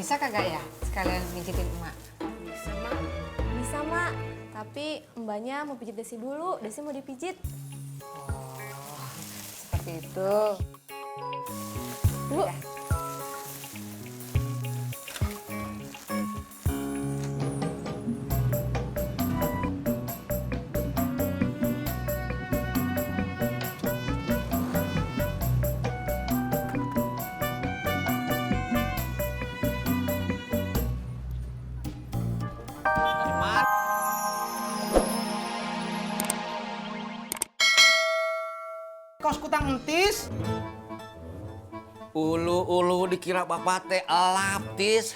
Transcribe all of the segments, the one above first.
Bisa kagak ya sekalian pijitin emak? Bisa, Mak. Bisa, Mak. Tapi mbaknya mau pijit Desi dulu. Desi mau dipijit. Oh, seperti itu. Bu. Ya. Kos kutang entis. Ulu dikira bapak teh elap, Tis.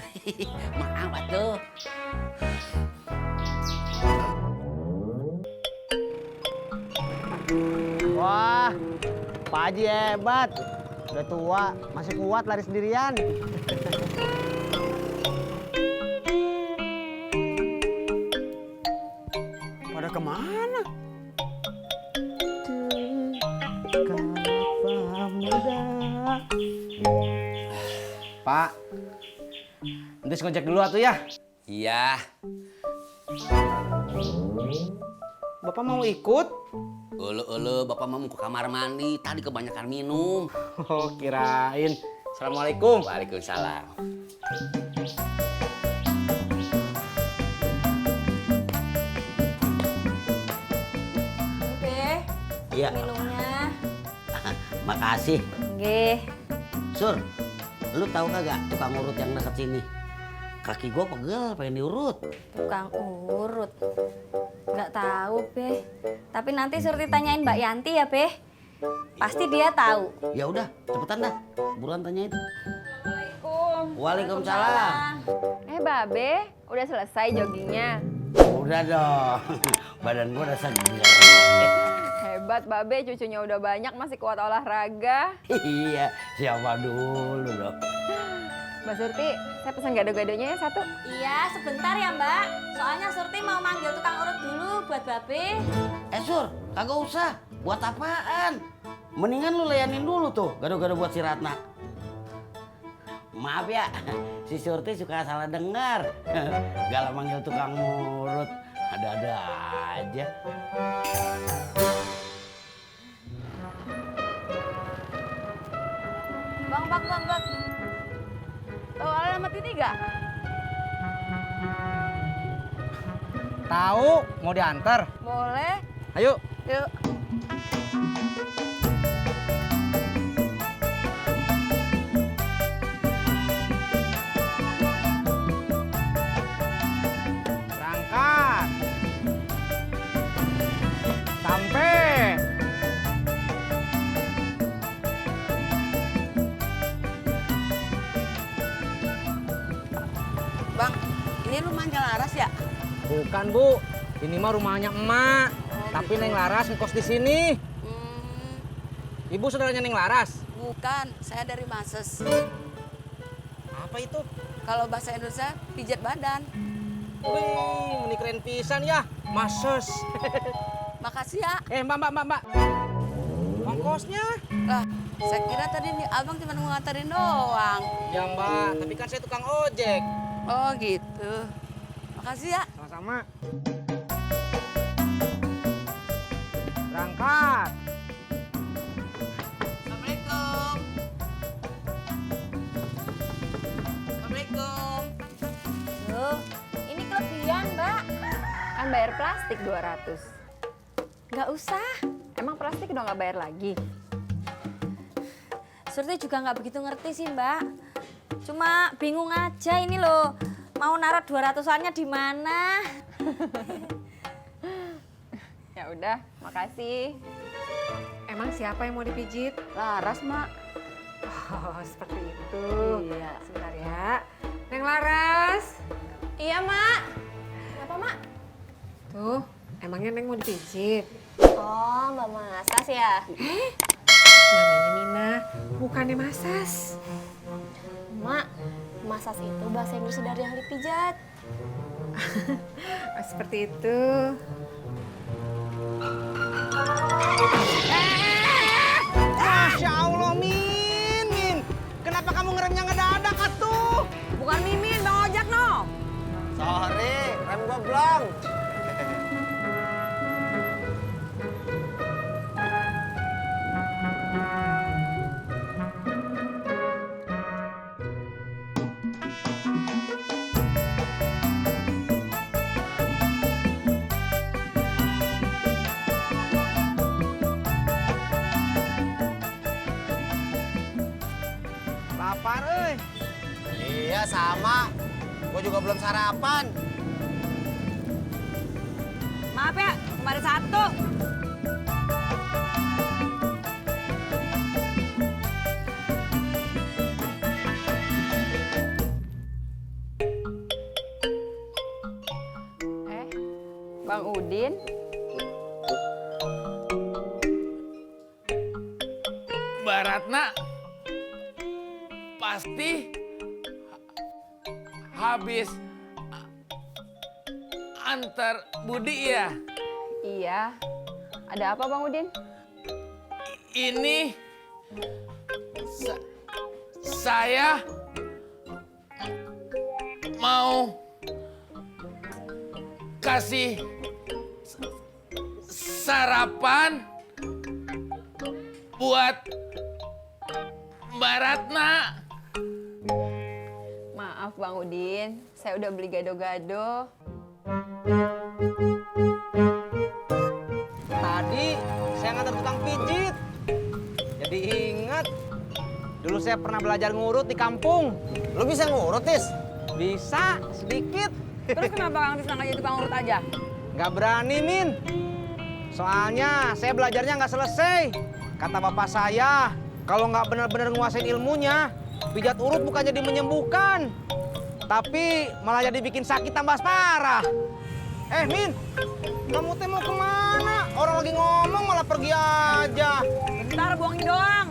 Maaf atuh. Wah, Pak Haji hebat. Udah tua, masih kuat lari sendirian. Pada kemana? Pak, entis ngojek dulu atuh ya. Iya. Bapak mau ikut? Ulu bapak mau ke kamar mandi. Tadi kebanyakan minum. Oh, kirain. Assalamualaikum. Waalaikumsalam. Oke. Iya. Minumnya. Makasih. Nggih. Sur, lu tahu kagak tukang urut yang dekat sini? Kaki gua pegel, pengen diurut. Tukang urut. Nggak tahu, Be. Tapi nanti Surti tanyain Mbak Yanti ya, Be. Pasti dia tahu. Ya udah, cepetan dah. Buruan tanyain. Assalamualaikum. Waalaikumsalam. Babe, udah selesai joggingnya? Udah dong. Badan gua udah segar. Hebat Babe, cucunya udah banyak masih kuat olahraga. Iya, siapa dulu dong. Mbak Surti, saya pesan gado-gadonya ya satu. Iya, sebentar ya, Mbak. Soalnya Surti mau manggil tukang urut dulu buat Babe. Sur, kagak usah. Buat apaan? Mendingan lu layanin dulu tuh gado-gado buat si Ratna. Maaf ya, si Surti suka salah dengar. Galah manggil tukang urut. Ada-ada aja. Bang. Tahu alamat ini gak? Tahu, mau diantar? Boleh. Ayo. Yuk. Berangkat. Sampai. Bang, ini rumahnya Laras ya? Bukan, Bu. Ini mah rumahnya emak. Tapi Neng Laras ngekos di sini. Ibu saudaranya Neng Laras. Bukan, saya dari Mases. Apa itu? Kalau bahasa Indonesia, pijat badan. Wih, ini keren pisan ya. Mases. Makasih ya. Mbak. Ongkosnya? Lah, saya kira tadi nih abang cuma mau nganterin doang. Ya, Mbak. Tapi kan saya tukang ojek. Oh gitu. Makasih ya. Sama-sama. Berangkat. Assalamualaikum. Assalamualaikum. Loh, ini kelebihan, Mbak. Kan bayar plastik 200. Nggak usah. Emang plastik udah nggak bayar lagi? Surti juga nggak begitu ngerti sih, Mbak. Cuma bingung aja ini loh. Mau naruh 200-annya di mana? Ya udah, makasih. Emang siapa yang mau dipijit? Laras, Mak. Oh, seperti itu. Iya. Sebentar ya. Neng Laras. Iya, Mak. Kenapa, Mak? Tuh, emangnya Neng mau dipijit? Oh, Mbak Masas ya? Namanya Nina, bukannya Masas. Mak, Masas itu bahasa Inggris dari ahli pijat. Oh, seperti itu. Masya Allah, Min. Kenapa kamu ngeremnya ngedadak atuh? Bukan Mimin, Bang Ojak no. Sorry, rem gua belum. Lapar, euy. Iya, sama. Gua juga belum sarapan. Maaf ya, kemarin satu. Bang Udin. Mbak Ratna pasti habis antar Budi ya? Iya. Ada apa Bang Udin? Ini saya mau kasih sarapan buat Mbak Ratna. Maaf Bang Udin, saya udah beli gado-gado. Tadi saya ngantar tukang pijit. Jadi ingat. Dulu saya pernah belajar ngurut di kampung. Lu bisa ngurut, Tis? Bisa, sedikit. Terus kenapa Kang Tis nggak jadi tukang urut aja? Nggak berani, Min. Soalnya saya belajarnya nggak selesai. Kata bapak saya, kalau nggak benar-benar nguasain ilmunya, pijat urut bukan jadi menyembuhkan, tapi malah jadi bikin sakit tambah parah. Min, kamu teh mau kemana? Orang lagi ngomong malah pergi aja. Bentar buangin doang.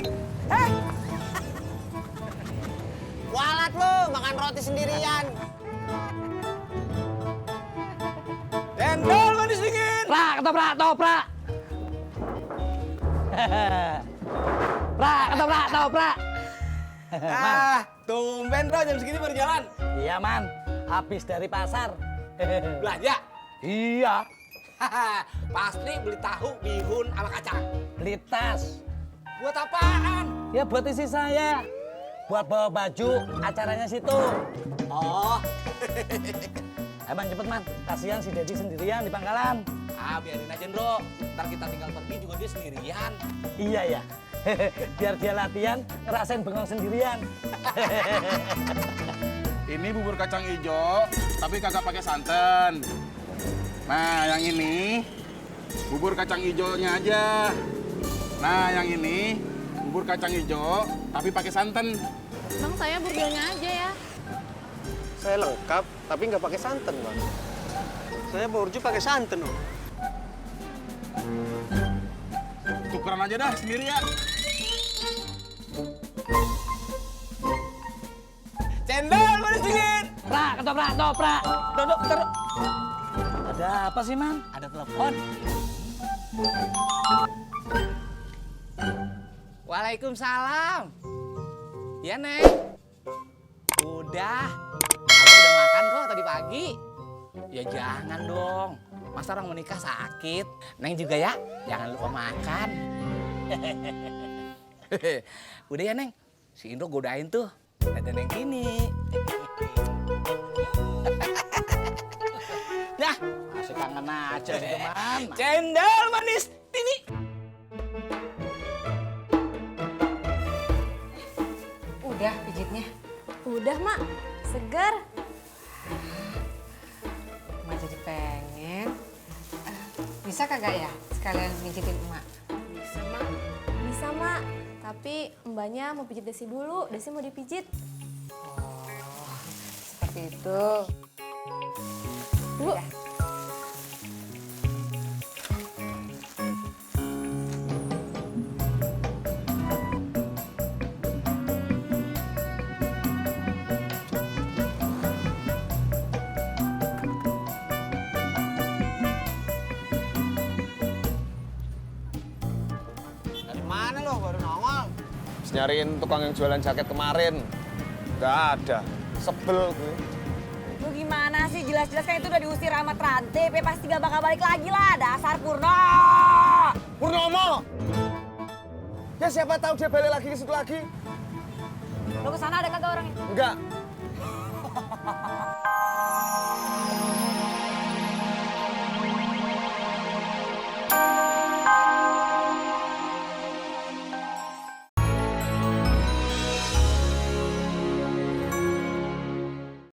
Walat lu, makan roti sendirian. Cendol manis dingin. Prak, ketoprak, toprak. Prak, ketoprak, toprak. Tumben bro, jam segini baru jalan. Iya, Man. Habis dari pasar. Belanja? Iya. Pasti beli tahu, bihun, sama kacang. Beli tas. Buat apaan? Ya buat isi saya. Buat bawa baju acaranya situ. Oh. Emang cepet, Man. Kasihan si Dedi sendirian di pangkalan. Biarin aja, bro. Ntar kita tinggal pergi juga dia sendirian. Iya ya. Biar dia latihan ngerasain bengong sendirian. Ini bubur kacang hijau, tapi kagak pakai santan. Nah, yang ini bubur kacang hijaunya aja. Nah, yang ini bubur kacang hijau, tapi pakai santan. Bang, saya burgernya aja ya. Saya lengkap, tapi nggak pakai santan, Bang. Saya burju pakai santan, Bang. Tukeran aja dah sendiri ya. Cendol manis dingin. Prak, ketoprak, toprak. Duduk, terus. Ada apa sih, Man? Ada telepon. Waalaikumsalam. Ya, Neng. Udah. Aku udah makan kok tadi pagi. Ya jangan dong. Masa orang menikah sakit. Neng juga ya, jangan lupa makan. Udah ya, Neng. Si Indro godain tuh. Ada Neng Tini. Nah, Masih kangen aja gitu, Man. cendol manis Tini. Udah pijitnya. Udah, Mak. Segar. Emak jadi pengen. Bisa kagak ya sekalian pijitin emak? Bisa, Mak. Bisa, Mak. Tapi mbaknya mau pijit Desi dulu. Desi mau dipijit. Seperti itu. Bu. Dari mana lo baru nongol? Nyariin tukang yang jualan jaket kemarin. Nggak ada. Sebel gue. Lu gimana sih? Jelas-jelas kan itu udah diusir sama Trante. Pe pasti gak bakal balik lagi lah. Dasar Purno. Purnomo! Ya siapa tahu dia balik lagi ke situ lagi. Lu kesana ada kagak orangnya? Enggak.